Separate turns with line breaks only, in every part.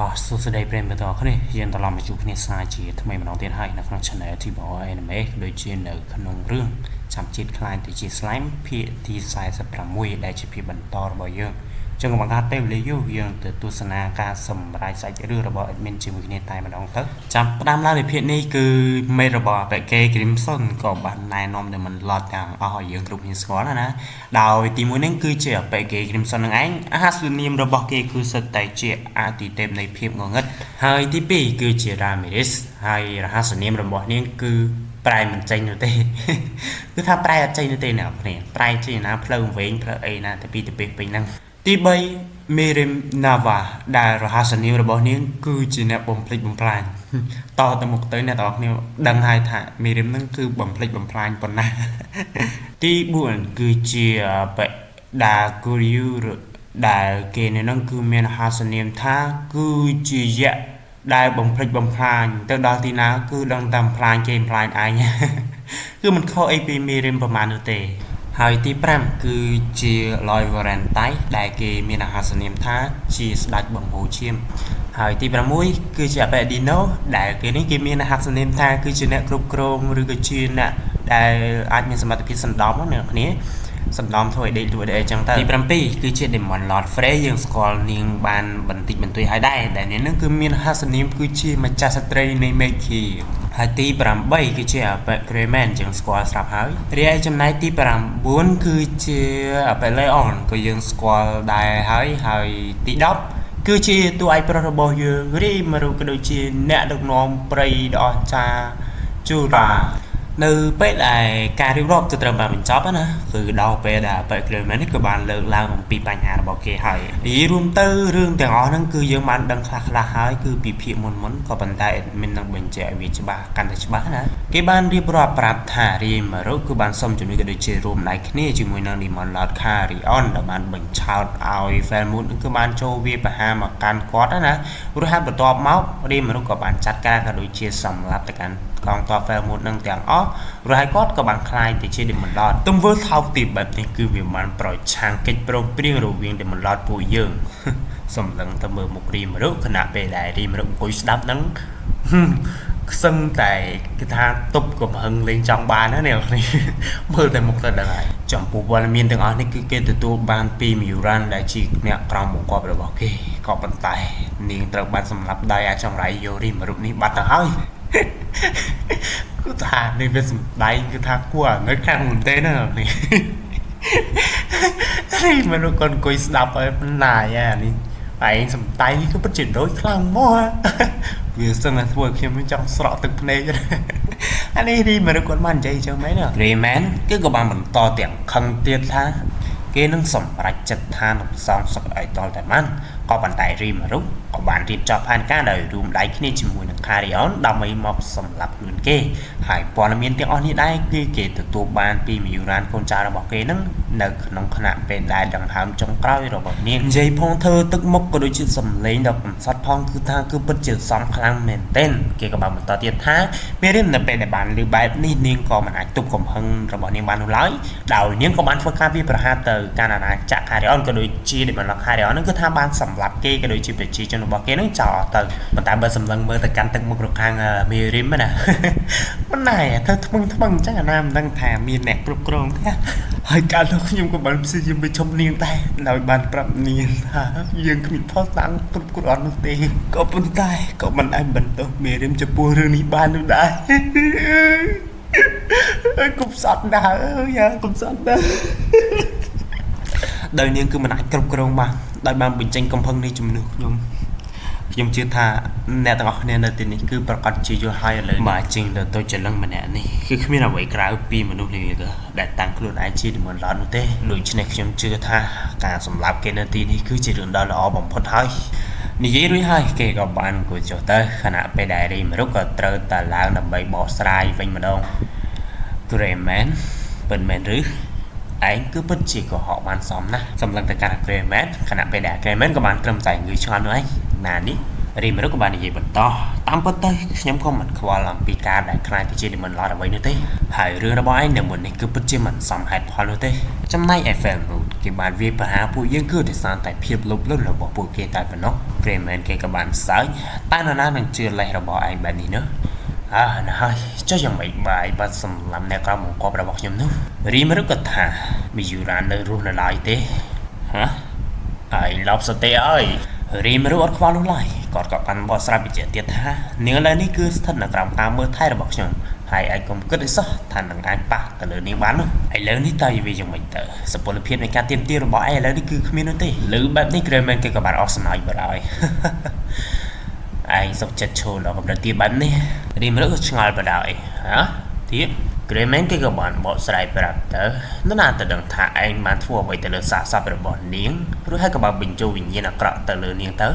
បាទសួស្តីប្រិយមិត្តទាំងអស់គ្នាយើងត្រឡប់មកជួបគ្នាសាជាថ្មីម្ដងទៀតហើយនៅក្នុង Channel TBO Anime ក៏ដូចជានៅក្នុងរឿងចាំជាតិខ្លាយទៅជា Slime ភាគទី46ដែលជាភាគបន្តរបស់យើងចឹងកុំបង្កើតពេលវេលាយូរយើងទៅទស្សនាការសម្រាយសាច់រឿងរបស់ admin ជាមួយគ្នាតែម្ដងទៅចាប់ផ្ដើមឡើងនៃភាគនេះគឺមេរបស់អបេ Crimson ក៏បានណែនាំដល់មិនឡត់ទាំងអស់ឲ្យយើងគ្រប់គ្នាស្គាល់ណាដោយទីមួយនេះគឺជាអបេ Crimson នឹងឯងអាហារនាមរបស់គេគឺសិតតែជាអាទិទេពនៃភាពងងឹតហើយទី2គឺជា Ramirez ហើយរហស្សនាមរបស់នាងគឺប្រែមិនចេញនោះទេគឺថាប្រែអត់ចេញនោះទេអ្នកនរប្រែចេញណាផ្លូវវែងផ្លូវអីណាទៅពីទៅពេញហ្នឹងទី3 Mirim Nava ដែលរហស្សនាមរបស់នាងគឺជាអ្នកបំភ្លេចបំផ្លាញតទៅមុខទៅអ្នកទាំងអស់គ្នាដឹងហើយថា Mirim ហ្នឹងគឺបំភ្លេចបំផ្លាញប៉ុណ្ណាទី4គឺជាបដាគូរីយូដែលគេនៅហ្នឹងគឺមានរហស្សនាមថាគឺជាយៈដែលបំភ្លេចបំផ្លាញទៅដល់ទីណាគឺដឹងតែបំផ្លាញគេបំផ្លាញឯងគឺមិនខុសអីពីមីរិមប្រហែលនោះទេហើយទី5គឺជា Loy Valentine ដែលគេមានអាហារនាមថាជាស្ដេចបង្ហូរឈាមហើយទី6គឺជា Apedino ដែលគេនេះគេមានអាហារនាមថាគឺជាអ្នកគ្រប់គ្រងឬក៏ជាអ្នកដែលអាចមានសមត្ថភាពសណ្ដំណាអ្នកគ្នាសណ្ដំធ្វើឲ្យដេកលក់ដេកអីចឹងទៅទី7គឺជា Demon Lord Frey យើងស្គាល់នាងបានបន្តិចបន្តួចហើយដែរដែលនាងនឹងគឺមានហាសនាមគឺជាម្ចាស់ស្ត្រីនៃ Meki ហើយទី8គឺជា Ape Greyman យើងស្គាល់ស្រាប់ហើយរីឯចំណែកទី9គឺជា Ape Leon ក៏យើងស្គាល់ដែរហើយហើយទី10គឺជាតួឯកប្រុសរបស់យើងរីមរុក៏ដូចជាអ្នកដឹកនាំព្រៃដ៏អស្ចារ្យជូរ៉ានៅពេលដែលការរៀបរាប់ទៅត្រូវបានបញ្ចប់ណាគឺដល់ពេលដែលបែកគ្លឺមែននេះក៏បានលើកឡើងអំពីបញ្ហារបស់គេហើយនិយាយរួមទៅរឿងទាំងអស់ហ្នឹងគឺយើងបានដឹងខ្លះខ្លះហើយគឺពីភាគមុនមុនក៏ប៉ុន្តែ admin នឹងបញ្ជាក់ឲ្យវាច្បាស់កាន់តែច្បាស់ណាគេបានរៀបរាប់ប្រាប់ថារីម៉ារុគឺបានសុំជំនួយក៏ដូចជារួមដៃគ្នាជាមួយនឹង Demon Lord Carrion ដែលបានបញ្ឆោតឲ្យ Felmoon គឺបានចូលវាប្រហារមកកាន់គាត់ណាព្រោះហើយបន្ទាប់មករីម៉ារុក៏បានចាត់ការក៏ដូចជាសម្លាប់ទៅកាន់កងទ័ព Felmoon នឹងទាំងអស់រួចហើយគាត់ក៏បានក្លាយទៅជា Demon Lord ទង្វើថោកទាបបែបនេះគឺវាបានប្រឆាំងកិច្ចព្រមព្រៀងរវាង Demon Lord ពួកយើងសំឡឹងទៅមើលមុខរីមរុខណៈពេលដែលរីមរុអង្គុយស្ដាប់ហ្នឹងខ្សឹងតែគេថាទប់កំហឹងលេងចង់បានណាអ្នកនេះមើលតែមុខទៅដឹងហើយចំពោះព័ត៌មានទាំងអស់នេះគឺគេទទួលបានពីមីរ៉ាន់ដែលជាអ្នកក្រោមបង្គាប់របស់គេក៏ប៉ុន្តែនាងត្រូវបានសម្លាប់ដោយអាចង្រៃយូរីមរុនេះបាត់ទៅហើយគឺថានេះវាសំដែងគឺថាគួរនៅខាងមែនទេណានេះនេះមនុស្សគាត់អង្គុយស្ដាប់ឲ្យណាយអានេះឯងសំដែងនេះគឺពិតជាដូចខ្លាំងមកវាសឹងតែធ្វើឲ្យខ្ញុំចង់ស្រក់ទឹកភ្នែកអានេះរីមនុស្សគាត់បាននិយាយចឹងមែនទេ Rayman គឺក៏បានបន្តទាំងខឹងទៀតថាគេនឹងសម្រេចចិត្តថានឹងសងសឹកឲ្យតល់តែបានក៏ប៉ុន្តែរីម៉ារុក៏បានរៀបចំផែនការដោយរួមដៃគ្នាជាមួយនឹង Carrion ដើម្បីមកសម្លាប់ខ្លួនគេហើយព័ត៌មានទាំងអស់នេះដែរគឺគេទទួលបានពីមីរ៉ានកូនចៅរបស់គេនឹងនៅក្នុងខណៈពេលដែលដង្ហើមចុងក្រោយរបស់នាងនិយាយផងធ្វើទឹកមុខក៏ដូចជាសំឡេងដ៏កំសត់ផងគឺថាគឺពិតជាសំខ្លាំងមែនទែនគេក៏បានបន្តទៀតថាមេរៀននៅពេលដែលបានឮបែបនេះនាងក៏មិនអាចទប់កំហឹងរបស់នាងបាននោះឡើយដោយនាងក៏បានធ្វើការវាយប្រហារទៅកាន់អាណាចក្រ Carrion ក៏ដូចជា Demon Lord Carrion នឹងគឺថាបានសម្លាប់គេក៏ដូចជាប្រជាជនរបស់គេនឹងចោលអស់ទៅប៉ុន្តែបើសម្លឹងមើលទៅកាន់ទឹកមុខរខាងមេរីមណាមិនណែធ្វើថ្មឹងថ្មឹងអញ្ចឹងអាណាមិនដឹងថាមានអ្នកគ្រប់គ្រងទេហើយកាលនោះខ្ញុំក៏បានព្យាយាមបញ្ឈប់នាងដែរដោយបានប្រាប់នាងថាយើងគ្មានផុសតាំងគ្រប់គ្រាន់នោះទេក៏ប៉ុន្តែក៏មិនអាចបន្តមេរីមចំពោះរឿងនេះបាននោះដែរគុំសត់ដែរយ៉ាគុំសត់ដែរដោយនាងគឺមិនអាចគ្រប់គ្រងបានដោយបានបញ្ចេញកំហឹងនេះជំនួសខ្ញុំខ្ញុំជឿថាអ្នកទាំងអស់គ្នានៅទីនេះគឺប្រកាសជាយល់ហើយឥឡូវមកជាងទៅទៅចលឹងម្នាក់នេះគឺគ្មានអ្វីក្រៅពីមនុស្សនេះទេដែលតាំងខ្លួនឯងជា Demon Lord នោះទេដូច្នេះខ្ញុំជឿថាការសម្លាប់គេនៅទីនេះគឺជារឿងដ៏ល្អបំផុតហើយនិយាយរួចហើយគេក៏បានអង្គុយចុះទៅខណៈពេលដែលរីមរុកក៏ត្រូវតែឡើងដើម្បីបកស្រាយវិញម្ដង Greyman ពិតមែនឬឯងគឺពិតជាកុហកបានសមណាស់សម្លឹងទៅកាន់ Greyman ខណៈពេលដែល Greyman ក៏បានត្រឹមតែងឿឆ្ងល់នោះឯងណានេះ រីមរុក៏បាននិយាយបន្តតាមពិតទៅខ្ញុំក៏មិនខ្វល់អំពីការដែលខ្លាចទៅជា Demon Lord អ្វីនោះទេហើយរឿងរបស់ឯងនៅមុននេះគឺពិតជាមិនសមហេតុផលនោះទេចំណែកឯ Felwood គេបានវាយប្រហារពួកយើងគឺដោយសារតែភាពលោភលន់របស់ពួកគេតែប៉ុណ្ណោះ Greyman គេក៏បានសើចតែនរណានឹងជឿលេសរបស់ឯងបែបនេះនោះអើណាហើយចុះយ៉ាងម៉េចបាយបាត់សម្លាប់អ្នកក្រោមបង្គាប់របស់ខ្ញុំនោះរីមរុក៏ថាមីយូរ៉ានៅរស់នៅឡើយទេហ៎ឯងឡប់សតិអើយរីមរុអត់ខ្វល់នោះឡើយគាត់ក៏បានបកស្រាយបញ្ជាក់ទៀតថានាងឥឡូវនេះគឺស្ថិតនៅក្រោមការមើលថែរបស់ខ្ញុំហើយឯងកុំគិតឲ្យសោះថានឹងអាចប៉ះទៅលើនាងបាននោះឥឡូវនេះតើវាយ៉ាងម៉េចទៅសុពលភាពនៃការទៀមទារបស់ឯងឥឡូវនេះគឺគ្មាននោះទេឬបែបនេះ Greyman គេក៏បានអស់សំណើចបាត់ហើយឯងសុកចិត្តឈរដល់កម្រិតទៀតបែបនេះរីមរុក៏ឆ្ងល់បាត់ហើយហ៎ទៀត Greyman គេក៏បានបកស្រាយប្រាប់ទៅនរណាទៅដឹងថាឯងបានធ្វើអ្វីទៅលើសាកសពរបស់នាងរួចហើយក៏បានបញ្ចូលវិញ្ញាណអាក្រក់ទៅលើនាងទៅ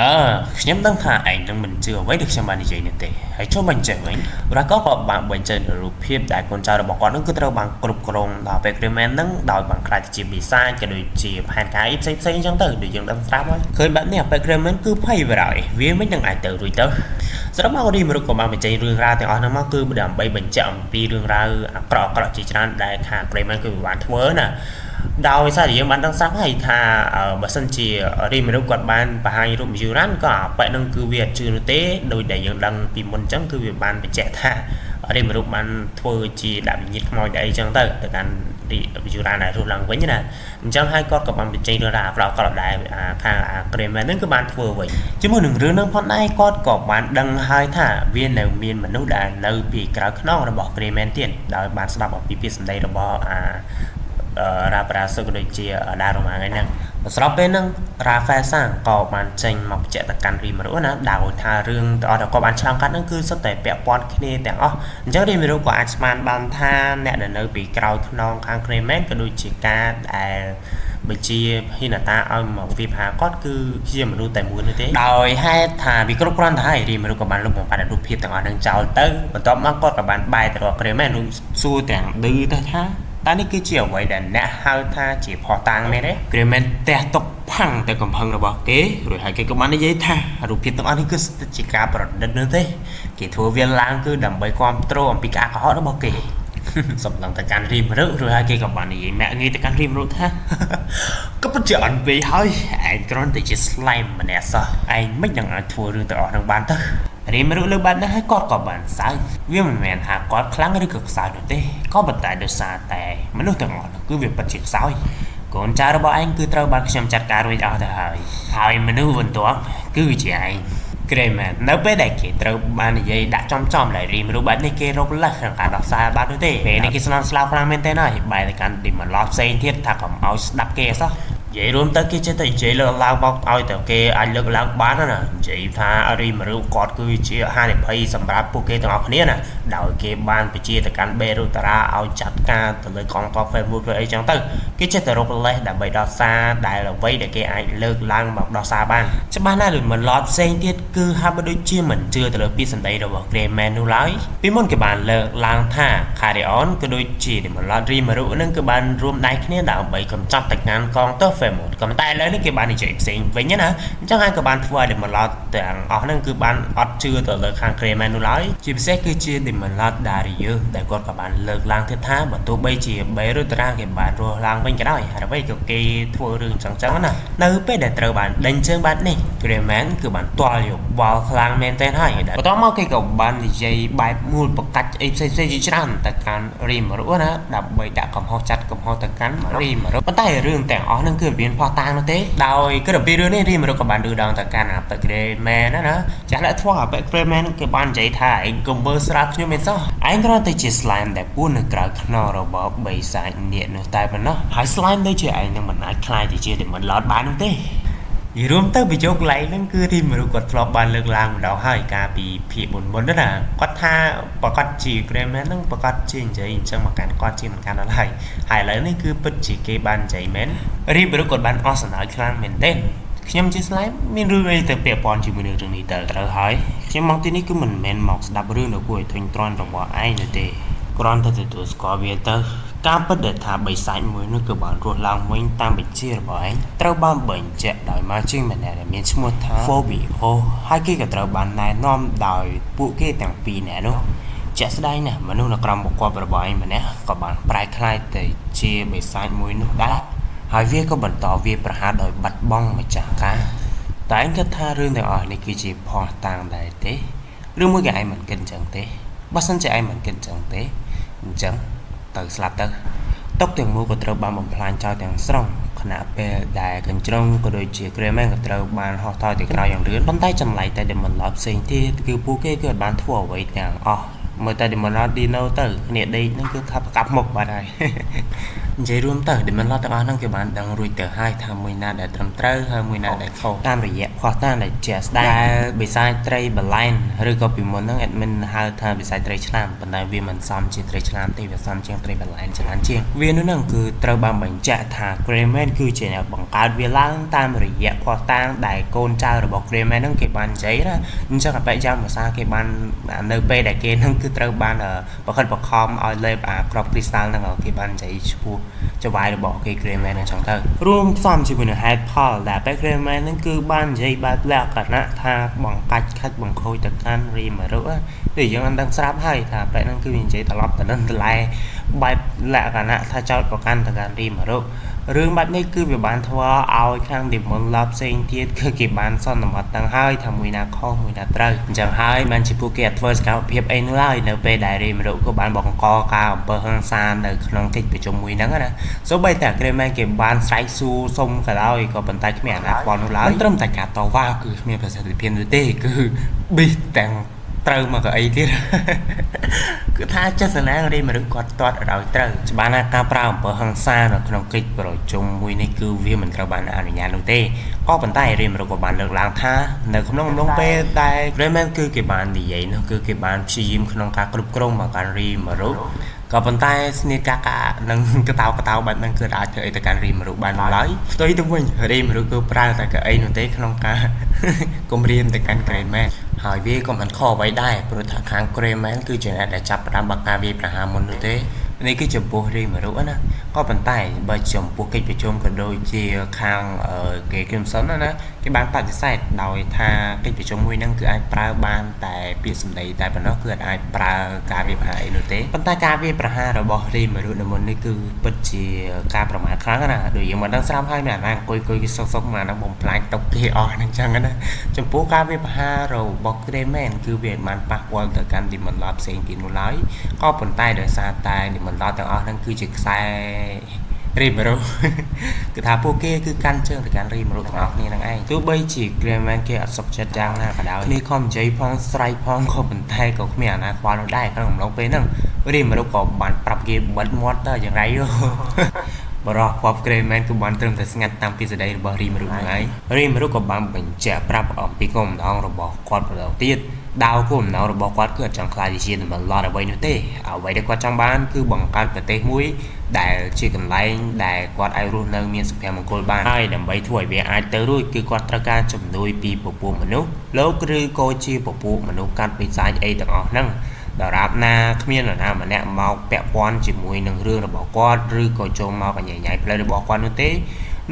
អើខ្ញុំដឹងថាឯងនឹងមិនជឿអ្វីដែលខ្ញុំបាននិយាយនេះទេហើយចូលបញ្ចេញវិញរ៉ាកក៏បានបញ្ចេញរូបភាពដែលកូនចៅរបស់គាត់នឹងគឺត្រូវបានគ្រប់គ្រងដល់ពេល Greyman នឹងដោយបានខ្លាចជាបិសាចក៏ដូចជាផែនការផ្សេងផ្សេងអញ្ចឹងទៅដូចយើងដឹងស្រាប់ហើយឃើញបែបនេះពេល Greyman គឺភ័យបារហើយវាមិននឹងអាចទៅរួចទៅសរុបមករីមរុកក៏បានបញ្ចេញរឿងរ៉ាវទាំងអស់ហ្នឹងមកគឺដើម្បីបញ្ជាក់អំពីរឿងរ៉ាវអាក្រក់អាក្រក់ជាច្រើនដែលខាង Greyman គឺបានធ្វើណាដោយសារតែយើងបានដឹងស្រាប់ហើយថាបើសិនជារីមរុកគាត់បានបង្ហាញរូបយូរ៉ាន់ក៏អាប៉ែនឹងគឺវាអត់ជឿនោះទេដោយដែលយើងដឹងពីមុនអញ្ចឹងគឺវាបានបញ្ជាក់ថារីមរុកបានធ្វើជាដាក់វិញ្ញាណខ្មោចអីចឹងទៅទៅកាន់រីយូរ៉ានដែលរស់ឡើងវិញណាអញ្ចឹងហើយគាត់ក៏បានបញ្ចេញរឿងរ៉ាវអាក្រក់អាក្រក់ដែលខាងអា Greyman ហ្នឹងគឺបានធ្វើវិញជាមួយនឹងរឿងហ្នឹងផងដែរគាត់ក៏បានដឹងហើយថាវានៅមានមនុស្សដែលនៅពីក្រៅខ្នងរបស់ Greyman ទៀតដោយបានស្ដាប់អំពីពាក្យសម្ដីរបស់អារ៉ាប្រាសុក៏ដូចជាដារ៉ូម៉ាហ្នឹងស្របពេលហ្នឹងរ៉ាហ្វែលសាងក៏បានចេញមកបញ្ជាក់ទៅកាន់រីមរុណាដោយថារឿងទាំងអស់ដែលគាត់បានឆ្លងកាត់ហ្នឹងគឺសុទ្ធតែពាក់ព័ន្ធគ្នាទាំងអស់អញ្ចឹងរីមរុក៏អាចស្មានបានថាអ្នកដែលនៅពីក្រោយខ្នងខាង Greyman ក៏ដូចជាការដែលបញ្ជាហ៊ីណាតាឲ្យមកវិភាគាត់គឺជាមនុស្សតែមួយនោះទេដោយហេតុថាវាគ្រប់គ្រាន់ទៅហើយរីមរុក៏បានលុបបំបាត់រូបភាពទាំងអស់ហ្នឹងចោលទៅបន្ទាប់មកគាត់ក៏បានបែរទៅរក Greyman នោះសួរទាំងឌឺទៅថាតើនេះគឺជាអ្វីដែលអ្នកហៅថាជាផុសតាងមែនទេ Greyman ទះទុកផាំងទៅកំហឹងរបស់គេរួចហើយគេក៏បាននិយាយថារូបភាពទាំងអស់នេះគឺជាការប្រឌិតនោះទេគេធ្វើវាឡើងគឺដើម្បីគ្រប់គ្រងអំពីការកុហករបស់គេសំឡងទៅកាន់រីមរុរួចហើយគេក៏បាននិយាយមាក់ងាយទៅកាន់រីមរុថាក៏ពិតជាអន់ពេកហើយឯងគ្រាន់តែជា slime ម្នាក់សោះឯងមិននឹងអាចធ្វើរឿងទាំងអស់នឹងបានទៅរីមរុលើបែបនេះហើយគាត់ក៏បានសើចវាមិនមែនថាគាត់ខ្លាំងឬក៏ខ្សោយនោះទេក៏ប៉ុន្តែដោយសារតែមនុស្សទាំងអស់នោះគឺវាពិតជាខ្សោយកូនចៅរបស់ឯងគឺត្រូវបានខ្ញុំចាត់ការរួចអស់ទៅហើយហើយមនុស្សបន្ទាប់គឺជាឯង Greyman នៅពេលដែលគេត្រូវបាននិយាយដាក់ចំចំដែលរីមរុបែបនេះគេរកលេសក្នុងការដោះស្រាយបាននោះទេពេលនេះគេស្នន់ស្លោខ្លាំងមែនទែនហើយបែរទៅកាន់ Demon Lord ផ្សេងទៀតថាកុំឲ្យស្ដាប់គេអសោះនិយាយរួមទៅគេចេះតែនិយាយលើកឡើងមកឲ្យតែគេអាចលើកឡើងបានណានិយាយថារីមរុគាត់គឺជាហានិភ័យសម្រាប់ពួកគេទាំងអស់គ្នាណាដោយគេបានបញ្ជាទៅកាន់បេរូតារ៉ាឲ្យចាត់ការទៅលើកងទ័ព Felwood ឬអីចឹងទៅគេចេះតែរកលេសដើម្បីដោះសារដែលអ្វីដែលគេអាចលើកឡើងមកដោះសារបានច្បាស់ណាស់ដូចមិនឡតផ្សេងទៀតគឺហាក់បីដូចជាមិនជឿទៅលើពាក្យសម្ដីរបស់ Greyman នោះឡើយពីមុនគេបានលើកឡើងថា Carrion ក៏ដូចជា Demon Lord Rimuru នឹងគឺបានរួមដៃគ្នាដើម្បីកម្ចាត់ទៅកាន់កងទ័ព Felwood ក៏ប៉ុន្តែឥឡូវនេះគេបាននិយាយផ្សេងវិញណាអញ្ចឹងហើយក៏បានធ្វើឲ្យ Demon Lord ទាំងអស់ហ្នឹងគឺបានអត់ជឿទៅលើខាង Greyman នោះឡើយជាពិសេសគឺជា Demon Lord Darius ដែលគាត់ក៏បានលើកឡើងទៀតថាបើទោះបីជា Berutra គេបានរស់ឡើងវិញក៏ដោយហើយអ្វីក៏គេធ្វើរឿងចឹងចឹងណានៅពេលដែលត្រូវបានដេញជើងបែបនេះ Greyman គឺបានទាល់យោបល់ខ្លាំងមែនទែនហើយបន្ទាប់មកគេក៏បាននិយាយបែបមូលប្រកាច់អីផ្សេងៗជាច្រើនទៅកាន់ Rimuru ណាដើម្បីដាក់កំហុសចាត់កំហុសទៅកាន់ Rimuru ប៉ុន្តែរឿងទាំងអស់ហ្នឹងគឺមានផុសតាងនោះទេដោយគឺដល់ពីរឿងនេះ Rimuru ក៏បានឌឺដងទៅកាន់អា Greyman ណាចាស់លាក់ធ្វើអា Greyman គេបាននិយាយថាឯងកុំមើលស្រាលខ្ញុំមិនសោះឯងគ្រាន់តែជា slime ដែលពួននៅក្រៅខ្នងរបស់បិសាចនាគនោះតែប៉ុណ្ណោះហើយ slime ដូចជាឯងនឹងមិនអាចក្លាយទៅជា Demon Lord បាននោះទេនិយាយរួមទៅប្រយោគឡែកហ្នឹងគឺរីមរុគាត់ធ្លាប់បានលើកឡើងម្ដងហើយកាលពីភាគមុនមុនណាគាត់ថាប្រកាសជា Greyman ហ្នឹងប្រកាសជានិយាយអញ្ចឹងមកកាន់គាត់ជាមិនកាន់ដល់ហើយហើយឥឡូវនេះគឺពិតជាគេបាននិយាយមែនរីមរុគាត់បានអស់សំណើចខ្លាំងមែនទែនខ្ញុំជា slime មានរឿងអីទៅពាក់ព័ន្ធជាមួយនឹងរឿងនេះទៅត្រូវហើយខ្ញុំមកទីនេះគឺមិនមែនមកស្ដាប់រឿងដ៏គួរឲ្យធុញទ្រាន់របស់ឯងនោះទេគ្រាន់តែទទួលស្គាល់វាទៅ ការពិតដែលថាបិសាចមួយនោះគឺបានរស់ឡើងវិញតាមបញ្ជារបស់ឯងត្រូវបានបញ្ជាក់ដោយម៉ាជីម្នាក់ដែលមានឈ្មោះថា Phobio ហើយគេក៏ត្រូវបានណែនាំដោយពួកគេទាំងពីរនាក់នោះជាក់ស្ដែងណាស់មនុស្សនៅក្រោមបង្គាប់របស់ឯងម្នាក់ក៏បានប្រែក្លាយទៅជាបិសាចមួយនោះដែរហើយវាក៏បន្តវាប្រហារដោយបាត់បង់ម្ចាស់ការតែឯងគិតថារឿងទាំងអស់នេះគឺជាភស្តុតាងដែរទេឬមួយក៏ឯងមិនគិតអញ្ចឹងទេបើសិនជាឯងមិនគិតអញ្ចឹងទេអញ្ចឹងទៅស្លាប់ទៅតុកទាំងមូលក៏ត្រូវបានបំផ្លាញចោលទាំងស្រុងខណៈពេលដែលកញ្ជ្រងក៏ដូចជា Greyman ក៏ត្រូវបានហោះថយទៅក្រោយយ៉ាងលឿនប៉ុន្តែចម្លែកតែ Demon Lord ផ្សេងទៀតគឺពួកគេគឺអត់បានធ្វើអ្វីទាំងអស់មើលតែ Demon Lord Dino ទៅគ្នាដេកហ្នឹងគឺថាប្រកាប់មុខបាត់ហើយនិយាយរួមទៅ Demon Lord ទាំងអស់ហ្នឹងគេបានដឹងរួចទៅហើយថាមួយណាដែលត្រឹមត្រូវហើយមួយណាដែលខុសតាមរយៈភស្តុតាងដែលជាក់ស្ដែងដែលបិសាចត្រីបឡែនឬក៏ពីមុនហ្នឹង admin ហៅថាបិសាចត្រីឆ្លាមប៉ុន្តែវាមិនសមជាត្រីឆ្លាមទេវាសមជាងត្រីបឡែនច្រើនជាងវានោះហ្នឹងគឺត្រូវបានបញ្ជាក់ថា Greyman គឺជាអ្នកបង្កើតវាឡើងតាមរយៈភស្តុតាងដែលកូនចៅរបស់ Greyman ហ្នឹងគេបាននិយាយណាអញ្ចឹងអបិយាភាសាគេបាននៅពេលដែលគេហ្នឹងគឺត្រូវបានបង្ខិតបង្ខំឲ្យលេបអាក្របគ្រីស្តាល់ហ្នឹងគេបាននិយាយឈ្មោះចវាយរបស់គេ Greyman អញ្ចឹងទៅរួមផ្សំជាមួយនឹងហេតុផលដែលពេល Greyman ហ្នឹងគឺបាននិយាយបែបលក្ខណៈថាបង្កាច់ខាច់បង្ខូចទៅកាន់រីម៉ារុដូចយើងបានដឹងស្រាប់ហើយថាពេលហ្នឹងគឺវានិយាយត្រឡប់ទៅនឹងតឡែបែបលក្ខណៈថាចោតប្រកាន់ទៅកាន់រីម៉ារុរឿងបែបនេះគឺវាបានធ្វើឲ្យខាង Demon Lord ផ្សេងទៀតគឺគេបានសន្មត់ទាំងហើយថាមួយណាខុសមួយណាត្រូវអញ្ចឹងហើយបានជាពួកគេអត់ធ្វើសកម្មភាពអីនោះឡើយនៅពេលដែលរីម៉ារុក៏បានបង្កការអំពើហិង្សានៅក្នុងកិច្ចប្រជុំមួយហ្នឹងណាសូម្បីតែ Greyman គេបានស្រែកសួរសុំក៏ដោយក៏ប៉ុន្តែគ្មានអាណាខ្វល់នោះឡើយមិនត្រឹមតែការតវ៉ាគឺគ្មានប្រសិទ្ធភាពនោះទេគឺប៊ីសទាំងត្រូវមកកៅអីទៀតគឺថាចេស្នារីមរុគាត់ទាត់ឲ្យត្រូវច្បាស់ណាស់ការប្រើអំពើហិង្សានៅក្នុងកិច្ចប្រជុំមួយនេះគឺវាមិនត្រូវបានអនុញ្ញាតនោះទេក៏ប៉ុន្តែរីមរុក៏បានលើកឡើងថានៅក្នុងអំឡុងពេលដែល Greyman គឺគេបាននិយាយនោះគឺគេបានព្យាយាមក្នុងការគ្រប់គ្រងមកកាន់រីមរុក៏ប៉ុន្តែស្នៀតកាកានិងកតោកតោបែបហ្នឹងគឺអាចធ្វើអីទៅកាន់រីមរុបានឡើយផ្ទុយទៅវិញរីមរុគឺប្រើតែកៅអីនោះទេក្នុងការគំរាមទៅកាន់ Greyman ហើយវាក៏មិនខុសអ្វីដែរព្រោះថាខាង Greyman គឺជាអ្នកដែលចាប់ផ្ដើមបើកការវាយប្រហារមុននោះទេនេះគឺចំពោះរីមរុណាក៏ប៉ុន្តែបើចំពោះកិច្ចប្រជុំក៏ដូចជាខាងគេ Crimson ណាគេបានបដិសេធដោយថាកិច្ចប្រជុំមួយហ្នឹងគឺអាចប្រើបានតែពាក្យសម្ដីតែប៉ុណ្ណោះគឺអាចប្រើការវាយប្រហារអីនោះទេប៉ុន្តែការវាយប្រហាររបស់រីមរុនៅមុននេះគឺពិតជាការប្រមាថខ្លាំងណាស់ដូចយើងមិនដឹងស្រាប់ហើយមានអាណាអង្គុយៗគេសុកសុកមកហ្នឹងបំផ្លាញតុកគេអស់ហ្នឹងចឹងណាចំពោះការវាយប្រហាររបស់ Greyman គឺវាមិនបានប៉ះពាល់ទៅកាន់ Demon Lord ផ្សេងទៀតនោះឡើយក៏ប៉ុន្តែដោយសារតែ Demon Lord ទាំងអស់ហ្នឹងគឺជាខ្សែរីមរុគឺថាពួកគេគឺកាន់ជើងទៅកាន់រីមរុទាំងអស់គ្នាហ្នឹងឯងទោះបីជា Greyman គេអត់សុខចិត្តយ៉ាងណាក៏ដោយគ្នាខំនិយាយផងស្រែកផងក៏ប៉ុន្តែក៏គ្មានអាណាខ្វល់នោះដែរក្នុងអំឡុងពេលហ្នឹងរីមរុក៏បានប្រាប់គេបិទមាត់ទៅយ៉ាងไรបរោះពព Greyman គឺបានត្រឹមតែស្ងាត់តាមពីសេដីរបស់រីមរុហ្នឹងឯងរីមរុក៏បានបញ្ជាក់ប្រាប់អំពីគោលបំណងរបស់គាត់ម្ដងទៀតដាវគោលបំណងរបស់គាត់គឺអត់ចង់ក្លាយជា Demon Lord អ្វីនោះទេអ្វីដែលគាត់ចង់បានគឺបង្កើតប្រទេសមួយដែលជាកន្លែងដែលគាត់អាចរស់នៅមានសុភមង្គលបានហើយដើម្បីធ្វើឲ្យវាអាចទៅរួចគឺគាត់ត្រូវការជំនួយពីពពួកមនុស្សលោកឬក៏ជាពពួកមនុស្សកាត់បិសាចអីទាំងអស់ហ្នឹងដរាបណាគ្មាននរណាម្នាក់មកពាក់ព័ន្ធជាមួយនឹងរឿងរបស់គាត់ឬក៏ចូលមកកញ្ញែញ៉ៃផ្លូវរបស់គាត់នោះទេ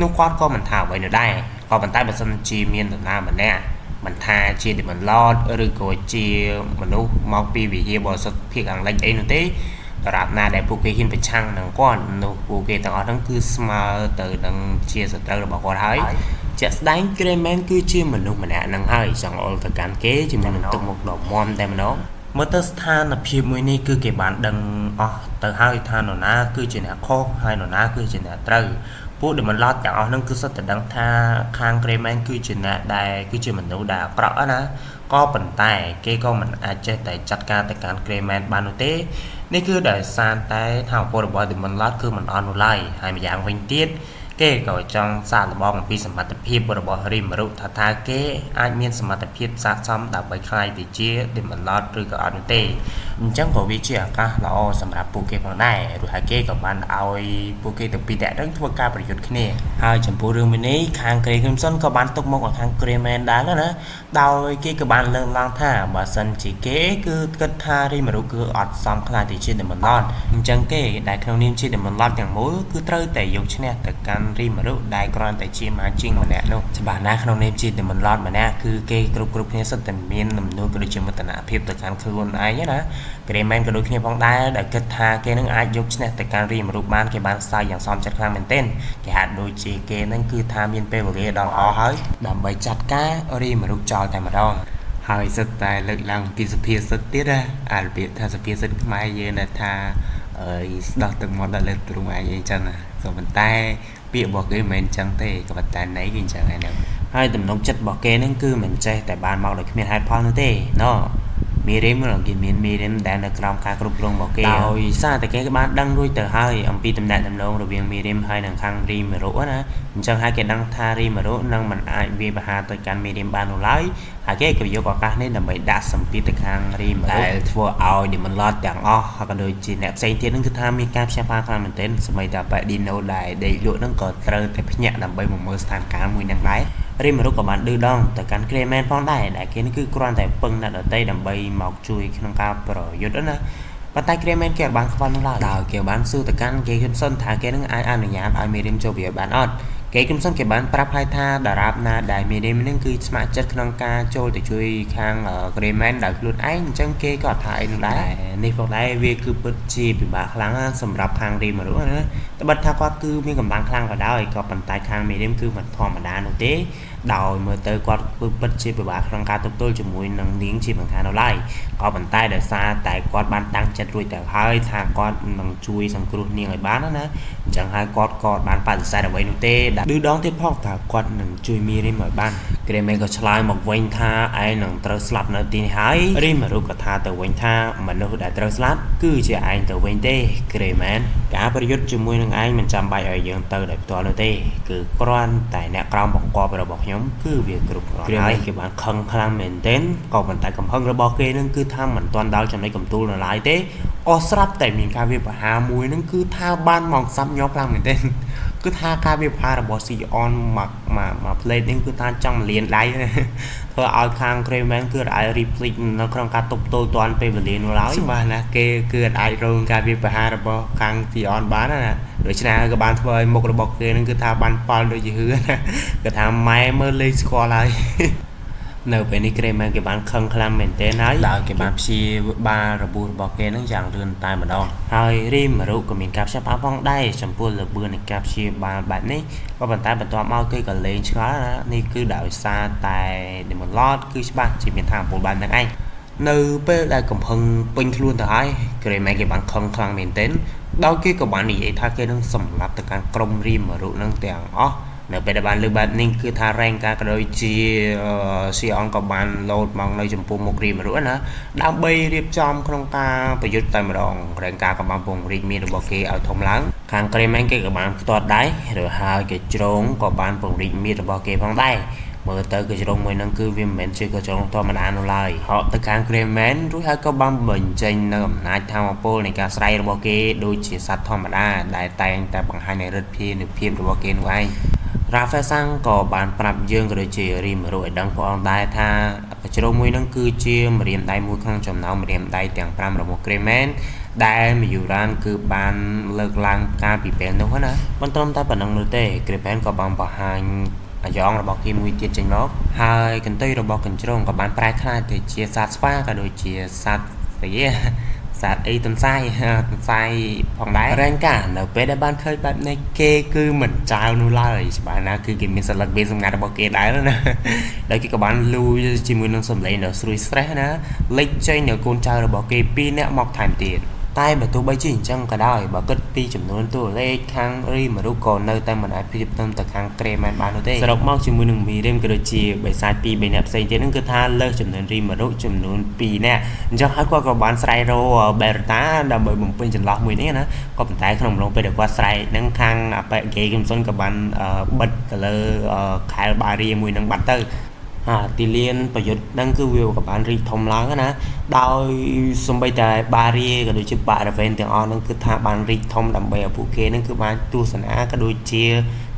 នោះគាត់ក៏មិនថាអ្វីនោះដែរក៏ប៉ុន្តែបើសិនជាមាននរណាម្នាក់មិនថាជា Demon Lord ឬក៏ជាមនុស្សមកពីវិហារបរិសុទ្ធភាគខាងលិចអីនោះទេដរាបណាដែលពួកគេហ៊ានប្រឆាំងនឹងគាត់នោះពួកគេទាំងអស់ហ្នឹងគឺស្មើទៅនឹងជាសត្រូវរបស់គាត់ហើយជាក់ស្ដែង Greyman គឺជាមនុស្សម្នាក់ហ្នឹងហើយចង់អុលទៅកាន់គេជាមួយនឹងទឹកមុខដ៏មាំតែម្ដងមើលទៅស្ថានភាពមួយនេះគឺគេបានដឹងអស់ទៅហើយថានរណាគឺជាអ្នកខុសហើយនរណាគឺជាអ្នកត្រូវពួក Demon Lord ទាំងអស់ហ្នឹងគឺសុទ្ធតែដឹងថាខាង Greyman គឺជាអ្នកដែលគឺជាមនុស្សដែលអាក្រក់ណាក៏ប៉ុន្តែគេក៏មិនអាចចេះតែចាត់ការទៅកាន់ Greyman បាននោះទេនេះគឺដោយសារតែថាពលរបស់ Demon Lord គឺមិនអន់នោះឡើយហើយម្យ៉ាងវិញទៀត គេក៏ចង់សាកល្បងអំពីសមត្ថភាពរបស់រីមរុថាតើគេអាចមានសមត្ថភាពស័ក្តិសមដើម្បីក្លាយទៅជា Demon Lord ឬក៏អត់នោះទេអញ្ចឹងក៏វាជាឱកាសល្អសម្រាប់ពួកគេផងដែររួចហើយគេក៏បានឲ្យពួកគេទាំងពីរនាក់ហ្នឹងធ្វើការប្រយុទ្ធគ្នាហើយចំពោះរឿងមួយនេះខាង Grey Crimson ក៏បានទុកមុខឲ្យខាង Greyman ដែរណាដោយគេក៏បានលើកឡើងថាបើសិនជាគេគឺគិតថារីមរុគឺអត់សមក្លាយទៅជា Demon Lord អញ្ចឹងគេដែលក្នុងនាមជា Demon Lord ទាំងមូលគឺត្រូវតែយកឈ្នះទៅកាន់រីមរុដែលគ្រាន់តែជា Majin ម្នាក់នោះច្បាស់ណាស់ក្នុងនាមជា Demon Lord ម្នាក់គឺគេគ្រប់គ្នាសុទ្ធតែមានទំនួលក៏ដូចជាមោទនភាពទៅកាន់ខ្លួនឯងណា Greyman ក៏ដូចគ្នាផងដែរដែលគិតថាគេនឹងអាចយកឈ្នះទៅកាន់រីមរុបានគេបានសើចយ៉ាងសមចិត្តខ្លាំងមែនទែនគេហាក់ដូចជាគេនឹងគឺថាមានពេលវេលាដល់ល្អហើយដើម្បីចាត់ការរីមរុចោលតែម្ដងហើយសិតតែលើកឡើងពីសុភាសិតទៀតណាអារបៀបថាសុភាសិតខ្មែរយើងដែលថាអើយស្ដោះទឹកមាត់ដល់លើទ្រូងឯងអីចឹងណាក៏ប៉ុន្តែពាក្យរបស់គេមិនមែនចឹងទេក៏ប៉ុន្តែន័យគឺអញ្ចឹងឯហ្នឹងហើយទំនុកចិត្តរបស់គេហ្នឹងគឺមិនចេះតែបានមកដោយគ្មានហេតុផលនោះទេណោះមីរីមគេមានមីរីមដែលនៅក្រោមការគ្រប់គ្រងរបស់គេដោយសារតែគេបានដឹងរួចទៅហើយអំពីទំនាក់ទំនងរវាងមីរីមហើយនិងខាងរីមរុណាអញ្ចឹងហើយគេដឹងថារីមរុនឹងមិនអាចវាយប្រហារទៅកាន់មីរីមបាននោះឡើយហើយគេក៏យកឱកាសនេះដើម្បីដាក់សម្ពាធទៅខាងរីមរុដែលធ្វើឲ្យ Demon Lord ទាំងអស់ហើយក៏ដូចជាអ្នកផ្សេងទៀតនឹងគឺថាមានការព្យាបាលខ្លាំងមែនទែនសម្បីតែប៉ាឌីណូដែលដេកលក់នឹងក៏ត្រូវតែភ្ញាក់ដើម្បីមកមើលស្ថានភាពមួយនឹងដែររីមរុក៏បានឌឺដងទៅកាន់ Greyman ផងដែរដែលគេនេះគឺគ្រាន់តែពឹងអ្នកដទៃដើម្បីមកជួយក្នុងការប្រយុទ្ធណាប៉ុន្តែ Greyman គេអត់បានខ្វល់នោះឡើយដោយគេបានសួរទៅកាន់គេ Crimson ថាគេនឹងអាចអនុញ្ញាតឲ្យមេរៀមចូលប្រយុទ្ធបានអត់គេ Crimson គេបានប្រាប់ហើយថាតារាបណាដែលមេរៀមនឹងគឺស្ម័គ្រចិត្តក្នុងការចូលទៅជួយខាង Greyman ដោយខ្លួនឯងអញ្ចឹងគេក៏អត់ថាអីនោះដែរនេះផងដែរវាគឺពិតជាពិបាកខ្លាំងសម្រាប់ខាងរីមរុណាត្បិតថាគាត់គឺមានកម្លាំងខ្លាំងក៏ដោយក៏ប៉ុន្តែខាងមេរៀមគឺមិនធម្មតានោះទេដោយមើលទៅគាត់គឺពិតជាពិបាកក្នុងការទប់ទល់ជាមួយនឹងនាងជាមិនខាននៅឡើយក៏ប៉ុន្តែដោយសារតែគាត់បានតាំងចិត្តរួចទៅហើយថាគាត់នឹងជួយសង្គ្រោះនាងឲ្យបានណាអញ្ចឹងហើយគាត់ក៏បានបដិសេធអ្វីនោះទេឌឺដងទៀតផងថាគាត់នឹងជួយមីរីមឲ្យបានក្រេមេក៏ឆ្លើយមកវិញថាឯងនឹងត្រូវស្លាប់នៅទីនេះហើយរីមរុក៏ថាទៅវិញថាមនុស្សដែលត្រូវស្លាប់គឺជាឯងទៅវិញទេក្រេមែនការប្រយុទ្ធជាមួយនឹងឯងមិនចាំបាច់ឲ្យយើងទៅដោយផ្ទាល់នោះទេគឺគ្រាន់តែអ្នកក្រោមបង្គាប់របស់ខ្ញុំគឺវាគ្រប់គ្រាន់ហើយគេបានខឹងខ្លាំងមែនទែនក៏ប៉ុន្តែកំហឹងរបស់គេនឹងគឺថាមិនទាន់ដល់ចំណុចកំទូលនៅឡើយទេក៏ស្រាប់តែមានការវាយប្រហារមួយនឹងគឺថាបានមកសាប់ញាប់ខ្លាំងមែនទែនគឺថាការវាយប្រហាររបស់ Sion មកមកផ្លេតនេះគឺថាចង់លៀនដៃធ្វើឲ្យខាង Greyman គឺអាច replay នៅក្នុងការទប់ទល់ទាន់ពេលវេលានោះឡើយច្បាស់ណាស់គេគឺអាចរងការវាយប្រហាររបស់ខាង Sion បានណាដូច្នេះក៏បានធ្វើឲ្យមុខរបស់គេនឹងគឺថាបានប៉ល់ដូចជាហឿណាគឺថាម៉ែមើលលេងស្គាល់ហើយនៅពេលនេះ Greyman គេបានខឹងខ្លាំងមែនទែនហើយដោយគេបានព្យាបាលរបួសរបស់គេនឹងយ៉ាងលឿនតែម្ដងហើយរីមរុក៏មានការព្យាបាលផងដែរចំពោះល្បឿននៃការព្យាបាលបែបនេះក៏ប៉ុន្តែបន្ទាប់មកគេក៏លេងឆ្ងល់ណានេះគឺដោយសារតែ Demon Lord គឺច្បាស់ជាមានថាពលបាននឹងឯងនៅពេលដែលកំហឹងពេញខ្លួនទៅហើយ Greyman គេបានខឹងខ្លាំងមែនទែនដោយគេក៏បាននិយាយថាគេនឹងសម្លាប់ទៅកាន់ក្រុមរីមរុនឹងទាំងអស់នៅពេលដែលបានលើបែបនេះគឺថារែងការក៏ដូចជាស៊ីអងក៏បានលោតមកនៅចំពោះមុខរីមរុណាដើម្បីរៀបចំក្នុងការប្រយុទ្ធតែម្ដងរែងការក៏បានពង្រីកមានរបស់គេឲ្យធំឡើងខាង Greyman គេក៏បានផ្ទាត់ដែរឬហើយគេជ្រងក៏បានពង្រីកមានរបស់គេផងដែរមើលទៅកញ្ជ្រោងមួយហ្នឹងគឺវាមិនមែនជាកញ្ជ្រោងធម្មតានោះឡើយហក់ទៅខាង Greyman រួចហើយក៏បានបញ្ចេញនៅអំណាចធម៌ពលនៃការស្រែករបស់គេដូចជាសត្វធម្មតាដែលតែងតែបង្ហាញនូវឫទ្ធិនុភាពរបស់គេនោះឯងរ៉ាហ្វែសាំងក៏បានប្រាប់យើងក៏ដូចជារីមរុឲ្យដឹងផងដែរថាកញ្ជ្រោងមួយហ្នឹងគឺជាម្រាមដៃមួយក្នុងចំណោមម្រាមដៃទាំង5របស់ Greyman ដែលមីយូរ៉ានគឺបានលើកឡើងកាលពីពេលនោះណាមិនត្រឹមតែប៉ុណ្ណឹងនោះទេ Greyman ក៏បានបង្ហាញអាយ៉ងរបស់គេមួយទៀតចេញមកហើយកន្ទុយរបស់កញ្ជ្រោងក៏បានប្រែក្លាយទៅជាសត្វស្វាក៏ដូចជាសត្វស្អីសត្វអីទន្សាយទន្សាយផងដែររែងកានៅពេលដែលបានឃើញបែបនេះគេគឺមិនចៅនោះឡើយច្បាស់ណាស់គឺគេមានសន្លឹកបេសម្ងាត់របស់គេដែរណាដោយគេក៏បានលូជាមួយនឹងសម្លេងដ៏ស្រួយស្រេះណាលេចចេញនៅកូនចៅរបស់គេ2នាក់មកថែមទៀត តែបើទោះបីជាអញ្ចឹងក៏ដោយបើគិតពីចំនួនតួលេខខាងរីមរុក៏នៅតែមិនអាចប្រៀបផ្ទឹមទៅខាងក្រេមែនបាននោះទេសរុបមកជាមួយនឹងមីរិមក៏ដូចជាបិសាច2 3នាក់ផ្សេងទៀតហ្នឹងគឺថាលើសចំនួនរីមរុចំនួន2នាក់អញ្ចឹងហើយគាត់ក៏បានស្រែករកបែរតាដើម្បីបំពេញចន្លោះមួយនេះណាក៏ប៉ុន្តែក្នុងអំឡុងពេលដែលគាត់ស្រែកហ្នឹងខាងអាប៉ែហ្គេគឹមសុនក៏បានបិទទៅលើខែលបារីមួយហ្នឹងបាត់ទៅអាទីលានប្រយុទ្ធហ្នឹងគឺវាក៏បានរីកធំឡើងណាដោយសំបីតែបារីក៏ដូចជាបារ៉ាវេនទាំងអស់ហ្នឹងគឺថាបានរីកធំដើម្បីឲ្យពួកគេហ្នឹងគឺបានទស្សនាក៏ដូចជា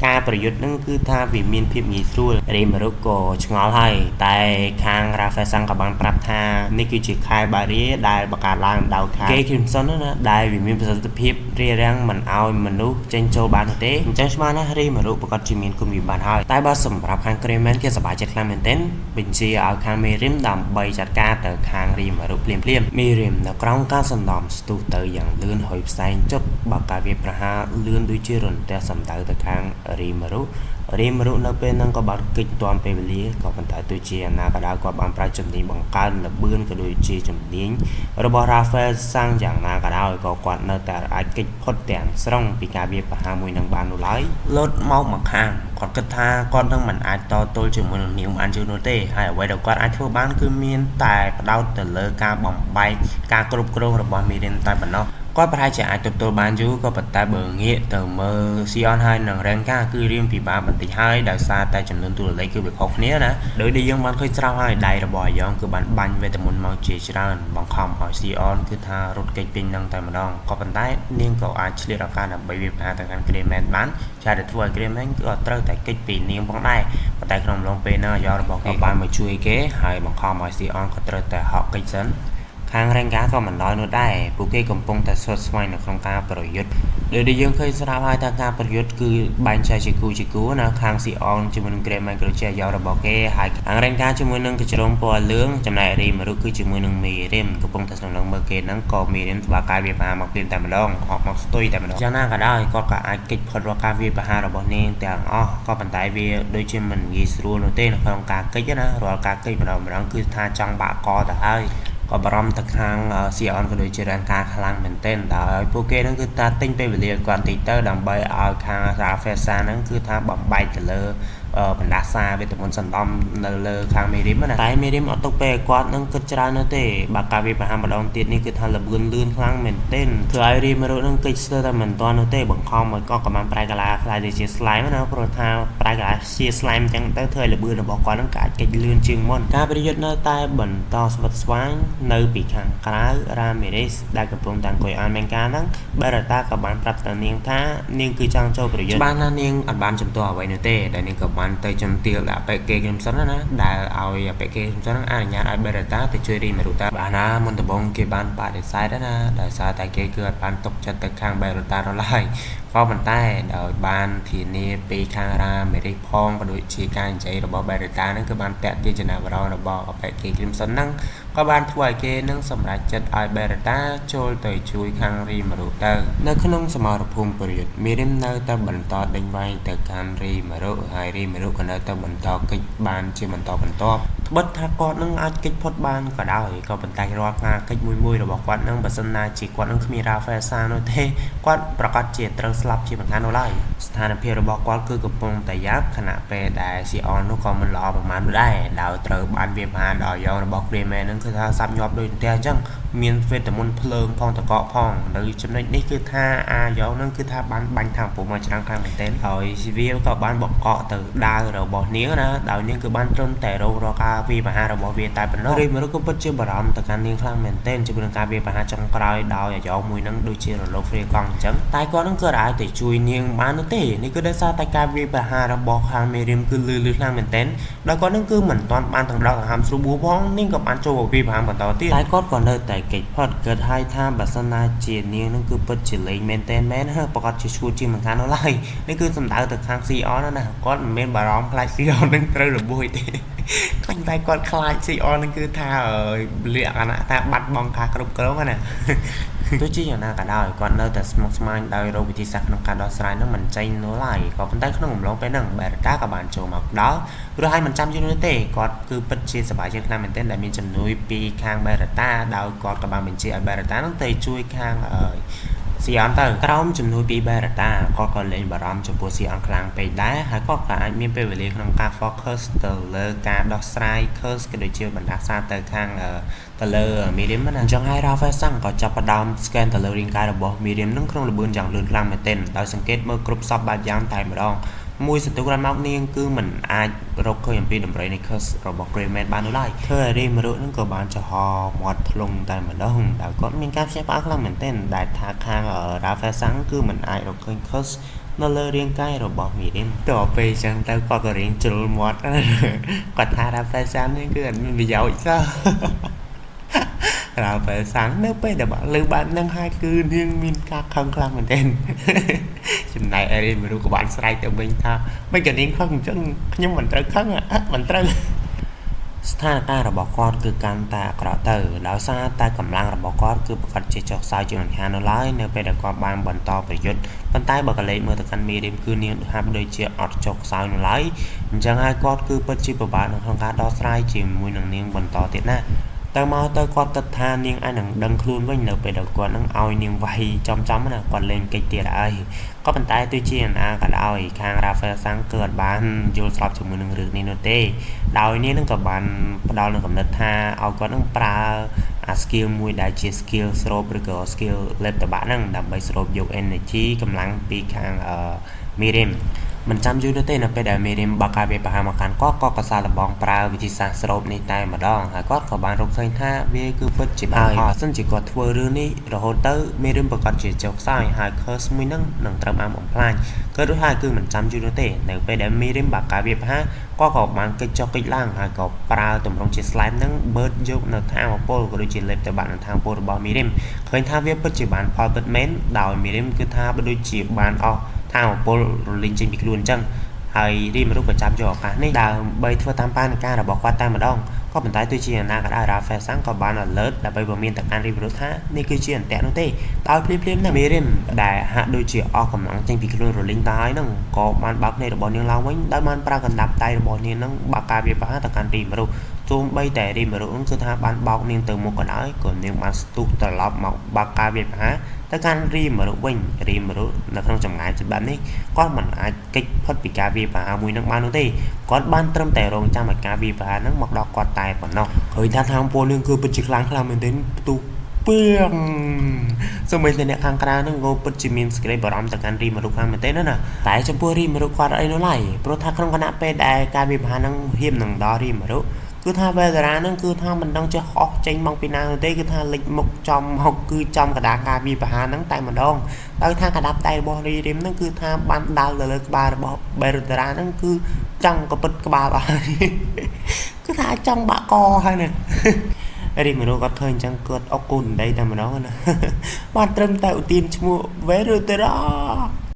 ការប្រយុទ្ធហ្នឹងគឺថាវាមានភាពងាយស្រួលរីមរុកក៏ឆ្ងល់ហើយតែខាងរ៉ាហ្វែសាំងក៏បានប្រាប់ថានេះគឺជាខែលបារីដែលបង្កើតឡើងដោយខាងគេ Crimson ណាដែលវាមានប្រសិទ្ធភាពរារាំងមិនឲ្យមនុស្សចេញចូលបាននោះទេអញ្ចឹងច្បាស់ណាស់រីមរុកប្រកាសជាមានគុណវិបត្តិហើយតែបើសម្រាប់ខាង Creman គេសប្បាយចិត្តខ្លាំងមែនទែនបញ្ជាឲ្យខាងមេរីមដើម្បីចាត់ការទៅខាងរីមរុកភ្លាមភ្លាមមេរីមនៅក្រោមការសណ្ដំស្ទុះទៅយ៉ាងលឿនហើយផ្សែងជប់បើការវាប្រហារលឿនដូចជារន្ទះសំដៅទៅខាងរីមរុរីមរុនៅពេលហ្នឹងក៏បានគេចទាន់ពេលវេលាក៏ប៉ុន្តែទោះជាយ៉ាងណាក៏ដោយគាត់បានប្រើជំនាញបង្កើនល្បឿនក៏ដូចជាជំនាញរបស់ Rafael សាំងយ៉ាងណាក៏ដោយក៏គាត់នៅតែអាចគេចផុតទាំងស្រុងពីការវាយប្រហារមួយនឹងបាននោះឡើយលោតមកមកខាងគាត់គិតថាគាត់នឹងមិនអាចតទល់ជាមួយនឹងនាងបានយូរនោះទេហើយអ្វីដែលគាត់អាចធ្វើបានគឺមានតែផ្ដោតទៅលើការបំបែកការគ្រប់គ្រងរបស់មីរិនតែប៉ុណ្ណោះគាត់ប្រហែលជាអាចទប់ទល់បានយូរក៏ប៉ុន្តែបើងាកទៅមើលស៊ីអនហើយនឹងរ៉េងកាគឺរៀងពិបាកបន្តិចហើយដោយសារតែចំនួនតួលេខគឺវាខុសគ្នាណាដោយដែលយើងបានឃើញស្រាប់ហើយដៃរបស់អាយ៉ងគឺបានបាញ់វេទមន្តមកជាច្រើនបង្ខំឲ្យស៊ីអនគឺថារត់គេចពេញនឹងតែម្ដងក៏ប៉ុន្តែនាងក៏អាចឆ្លៀតឱកាសដើម្បីវាយប្រហារទៅកាន់ Greyman បានចាដែលធ្វើឲ្យ Greyman គឺអត់ត្រូវតែគេចពីនាងផងដែរប៉ុន្តែក្នុងអំឡុងពេលហ្នឹងអាយ៉ងរបស់គេបានមកជួយគេហើយបង្ខំឲ្យស៊ីអនក៏ត្រូវតែហក់គេចសិនខាងរ៉េងកាក៏មិនដល់នោះដែរពួកគេកំពុងតែស្វិតស្វាញនៅក្នុងការប្រយុទ្ធដោយដែលយើងឃើញស្រាប់ហើយថាការប្រយុទ្ធគឺបែងចែកជាគូជាគូណាខាងស៊ីអងជាមួយនឹង Greyman ក៏ជាយ៉ារបស់គេហើយខាងរ៉េងកាជាមួយនឹងកញ្ជ្រោមពណ៌លឿងចំណែករីមរុគឺជាមួយនឹងមីរិមកំពុងតែសំឡឹងមើលគេហ្នឹងក៏មីរិមស្បាកាយវាប្រហារមកភ្លាមតែម្ដងហក់មកស្ទុយតែម្ដងយ៉ាងណាក៏ដោយគាត់ក៏អាចគេចផុតរាល់ការវាយប្រហាររបស់នាងទាំងអស់ក៏ប៉ុន្តែវាដូចជាមិនងាយស្រួលនោះទេនៅក្នុងការគេចណារាល់ការគេចម្ដងម្ដងគឺថាចង់បាក់កទៅហើយក៏បារម្ភទៅខាងស៊ីអនក៏ដូចជារ៉ាងការខ្លាំងមែនទែនដោយពួកគេហ្នឹងគឺថាទិញពេលវេលាគាត់បន្តិចទៅដើម្បីឲ្យខាងរ៉ាហ្វេសាហ្នឹងគឺថាបំបែកទៅលើបណ្ដាសាវេទមន្តសណ្ដំនៅលើខាងមេរីមណាតែមេរីមអត់ទុកពេលគាត់នឹងគិតច្រើននោះទេបើការវាប្រហារម្ដងទៀតនេះគឺថាល្បឿនលឿនខ្លាំងមែនទែនធ្វើឲ្យរីមរុនឹងគេចស្ទើរតែមិនទាន់នោះទេបង្ខំឲ្យគាត់ក៏បានប្រែកាឡាខ្លាយទៅជា slime ណាព្រោះថាប្រែកាឡាជា slime អញ្ចឹងទៅធ្វើឲ្យល្បឿនរបស់គាត់នឹងក៏អាចគេចលឿនជាងមុនការប្រយុទ្ធនៅតែបន្តស្វិតស្វាញនៅពីខាងក្រៅរ៉ាមីរ៉េសដែលកំពុងតែអង្គុយអានមេកាហ្នឹងបែរតាក៏បានប្រាប់ទៅនាងថានាងគឺចង់ចូលប្រយុទ្ធច្បាស់ណាស់នាងអត់បានជំទាស់អ្វីនោះទេដែលនាងក៏បានទៅជំទាវដាក់ពេកេខ្ញុំសិនណាដែលឲ្យពេកេខ្ញុំសិនអនុញ្ញាតឲ្យបែរតាទៅជួយរីមរុតាបាទណាមុនដំបូងគេបានបដិសេធណាដោយសារតែគេគឺអត់បានទុកចិត្តទៅខាងបែរតានោះឡើយក៏ប៉ុន្តែដោយបានធានាពីខាងរ៉ាមេរិកផងក៏ដូចជាការនិយាយរបស់បែរតាហ្នឹងគឺបានតាក់ទាញចំណាប់អារម្មណ៍របស់ពេកេគ្រីមសុនហ្នឹងក៏បានធ្វើឲ្យគេនឹងសម្រេចចិត្តឲ្យបែរតាចូលទៅជួយខាងរីមរុទៅនៅក្នុងសមរភូមិប្រយុទ្ធមីរិមនៅតែបន្តដេញវាយទៅកាន់រីមរុហើយរីមរុក៏នៅតែបន្តគេចបានជាបន្តបន្ទាប់ត្បិតថាគាត់នឹងអាចគេចផុតបានក៏ដោយក៏ប៉ុន្តែរាល់ការគេចមួយៗរបស់គាត់នឹងបើសិនណាជាគាត់នឹងគ្មានរ៉ាហ្វែសានោះទេគាត់ប្រកាសជាត្រូវស្លាប់ជាមិនខាននោះឡើយស្ថានភាពរបស់គាត់គឺកំពុងតែយ៉ាប់ខណៈពេលដែលស៊ីអននោះក៏មិនល្អប្រហែលនោះដែរដោយត្រូវបានវាយប្រហារដោយយ៉ងរបស់ Greyman នឹងគឺថាសាប់ញាប់ដូចផ្ទះអញ្ចឹងមានវេទមន្តភ្លើងផងតកកផងនៅចំណុចនេះគឺថាអាយ៉ងនឹងគឺថាបានបាញ់ថាពុំមកច្រើនខ្លាំងមែនទែនហើយវាក៏បានបង្កក់ទៅដាវរបស់នាងណាដោយនាងគឺបានត្រឹមតែរងរាល់ការវាយប្រហាររបស់វាតែប៉ុណ្ណោះរីមរុក៏ពិតជាបារម្ភទៅកាន់នាងខ្លាំងមែនទែនជាមួយនឹងការវាយប្រហារចុងក្រោយដោយអាយ៉ងមួយនឹងដូចជារលកហ្វ្រីកង់អញ្ចឹងតែគាត់នឹងគឺអាចទៅជួយនាងបាននោះទេនេះគឺដោយសារតែការវាយប្រហាររបស់ខាងមេរៀមគឺលឺលឺខ្លាំងមែនទែនដោយគាត់នឹងគឺមិនទាន់បានទាំងដកដង្ហើមស្រួលបួផងនាងក៏បានចូលវាយប្រហារបន្តទៀតតែគាត់ក៏នៅតែគេចផុតគិតហើយថាបើសិនណាជានាងនឹងគឺពិតជាលេងមែនទែនមែនប្រកាសជាឈួតជាងមិនខាននោះឡើយនេះគឺសំដៅទៅខាង CR ណាគាត់មិនមែនបារម្ភខ្លាច CR នឹងត្រូវរបួសទេ ខ្ញុំតែគាត់ខ្លាច CR នឹងគឺថាលក្ខណៈថាបាត់បង់ការគ្រប់គ្រងណាទោះជាយ៉ាងណាក៏ដោយគាត់នៅតែស្មុគស្មាញដោយរកវិធីសាស្ត្រក្នុងការដោះស្រាយនឹងមិនចេញនោះឡើយក៏ប៉ុន្តែក្នុងអំឡុងពេលហ្នឹងបែរតាក៏បានចូលមកដល់ព្រោះហើយមិនចាំយូរនោះទេគាត់គឺពិតជាសប្បាយចិត្តខ្លាំងមែនទែនដែលមានជំនួយពីខាងបែរតាដោយគាត់ក៏បានបញ្ជាឲ្យបែរតានឹងទៅជួយខាងស៊ីអនទៅក្រោមជំនួយពីបែរតាគាត់ក៏លែងបារម្ភចំពោះស៊ីអនខ្លាំងពេកដែរហើយគាត់ក៏អាចមានពេលវេលាក្នុងការ focus ទៅលើការដោះស្រាយ curse ក៏ដូចជាបណ្ដាសាទៅខាងទៅលើ Miriam ណាអញ្ចឹងហើយ Rafael សាំងក៏ចាប់ផ្ដើម scan ទៅលើរាងកាយរបស់ Miriam នឹងក្នុងល្បឿនយ៉ាងលឿនខ្លាំងមែនទែនដោយសង្កេតមើលគ្រប់សពបែបយ៉ាងតែម្ដងមួយសន្ទុះក្រោយមកនាងគឺមិនអាចរកឃើញអំពីដំរីនៃ curse របស់ Greyman បាននោះឡើយធ្វើឲ្យរីមរុនឹងក៏បានចំហមាត់ធ្លុងតែម្ដងដោយគាត់មានការភ្ញាក់ផ្អើលខ្លាំងមែនទែនដែលថាខាង Rafael សាំងគឺមិនអាចរកឃើញ curse នៅលើរាងកាយរបស់មីរីមតទៅពេលអញ្ចឹងទៅគាត់ក៏រៀងជ្រុលមាត់គាត់ថា Rafael សាំងនេះគឺអត់មានប្រយោជន៍សោះ រ៉ាហ្វែលសាំងនៅពេលដែលបានលើបែបហ្នឹងហើយគឺនាងមានការខឹងខ្លាំងមែនទែនចំណែកអេរីមរុក៏បានស្រែកទៅវិញថាមិនក៏នាងខឹងអញ្ចឹងខ្ញុំមិនត្រូវខឹងមិនត្រូវស្ថានភាពរបស់គាត់គឺកាន់តែអាក្រក់ទៅដោយសារតែកម្លាំងរបស់គាត់គឺប្រកាសជាចុះខ្សោយជាមិនខាននៅឡើយនៅពេលដែលគាត់បានបន្តប្រយុទ្ធប៉ុន្តែបើកលេខមើលទៅកាន់មីរីមគឺនាងហាក់ដូចជាអត់ចុះខ្សោយនៅឡើយអញ្ចឹងហើយគាត់គឺពិតជាពិបាកនៅក្នុងការដោះស្រាយជាមួយនឹងនាងបន្តទៀតណាទៅមកទៅគាត់គិតថានាងអាចនឹងដឹងខ្លួនវិញនៅពេលដែលគាត់នឹងឲ្យនាងវាយចំចំណាគាត់លេងកិច្ចទៀតហើយក៏ប៉ុន្តែទោះជាយ៉ាងណាក៏ដោយខាង Rafael សាំងគឺអត់បានយល់ស្របជាមួយនឹងរឿងនេះនោះទេដោយនាងនឹងក៏បានផ្ដល់នូវកំណត់ថាឲ្យគាត់នឹងប្រើអា skill មួយដែលជា skill ស្រូបឬក៏ skill លេបតបាក់ហ្នឹងដើម្បីស្រូបយក energy កម្លាំងពីខាង Miriam មិនចាំយូរនោះទេនៅពេលដែលមេរៀមបើកការវាយប្រហារមកកាន់គាត់ក៏កសាលបងប្រើវិធីសាស្ត្រស្រូបនេះតែម្ដងហើយគាត់ក៏បានរកឃើញថាវាគឺពិតជាបានផលបើសិនជាគាត់ធ្វើរឿងនេះរហូតទៅមេរៀមប្រកាសជាចុះខ្សោយហើយ curse មួយនឹងនឹងត្រូវបានបំផ្លាញកើតរួចហើយគឺមិនចាំយូរនោះទេនៅពេលដែលមេរៀមបើកការវាយប្រហារគាត់ក៏បានកិច្ចចុះកិច្ចឡើងហើយក៏ប្រើទម្រង់ជា slime នឹងបឺតយកនៅថាមពលក៏ដូចជាលេបទៅបាក់នៅថាមពលរបស់មីរីមឃើញថាវាពិតជាបានផលពិតមែនដោយមីរីមគឺថាបើដូចជាបានអស់ថាមពលរលីងចេញពីខ្លួនអញ្ចឹងហើយរីមរុកក៏ចាប់យកឱកាសនេះដើម្បីធ្វើតាមផែនការរបស់គាត់តែម្ដងក៏ប៉ុន្តែទោះជាយ៉ាងណាក៏ដោយ Rafael សាំងក៏បាន alert ដើម្បីព្រមានទៅកាន់រីមរុកថានេះគឺជាអន្ទាក់នោះទេដោយភ្លាមភ្លាមណាមេរិមដែលហាក់ដូចជាអស់កម្លាំងចេញពីខ្លួនរលីងទៅហើយហ្នឹងក៏បានបើកភ្នែករបស់នាងឡើងវិញដោយបានប្រើកណ្ដាប់ដៃរបស់នាងហ្នឹងបើកការវាយប្រហារទៅកាន់រីមរុកសូម្បីតែរីមរុកហ្នឹងគឺថាបានបោកនាងទៅមុខក៏ដោយក៏នាងបានស្ទុះត្រឡប់មកបើកការវាយប្រហារទៅកាន់រីមរុវិញរីមរុនៅក្នុងចម្ងាយច្បាប់នេះគាត់មិនអាចគេចផុតពីការវាយប្រហារមួយនឹងបាននោះទេគាត់បានត្រឹមតែរងចាំឲ្យការវាយប្រហារហ្នឹងមកដល់គាត់តែប៉ុណ្ណោះឃើញថាថាមពលនឹងគឺពិតជាខ្លាំងខ្លាំងមែនទែនផ្ទុះពីងសូម្បីតែអ្នកខាងក្រៅហ្នឹងក៏ពិតជាមានសេចក្តីបារម្ភទៅកាន់រីមរុខ្លាំងមែនទែនណាតែចំពោះរីមរុគាត់អីនោះឡើយព្រោះថាក្នុងគណៈពេលដែលការវាយប្រហារហ្នឹងហៀមនឹងដល់រីមរុគឺថាវេតារាហ្នឹងគឺថាមិនដឹងចេះអស់ចេញមកពីណានោះទេគឺថាលិចមុខចំមកគឺចំកដាការវាយប្រហារហ្នឹងតែម្ដងដោយថាកដាប់ដៃរបស់រីរីមហ្នឹងគឺថាបានដាល់ទៅលើក្បាលរបស់បេរតារាហ្នឹងគឺចង់ក៏ពិតក្បាលអស់គឺថាចង់បាក់កហើយណារីមនុស្សគាត់ឃើញអញ្ចឹងគាត់អុកគូនដីតែម្ដងណាបានត្រឹមតែឧទានឈ្មោះវេរតារា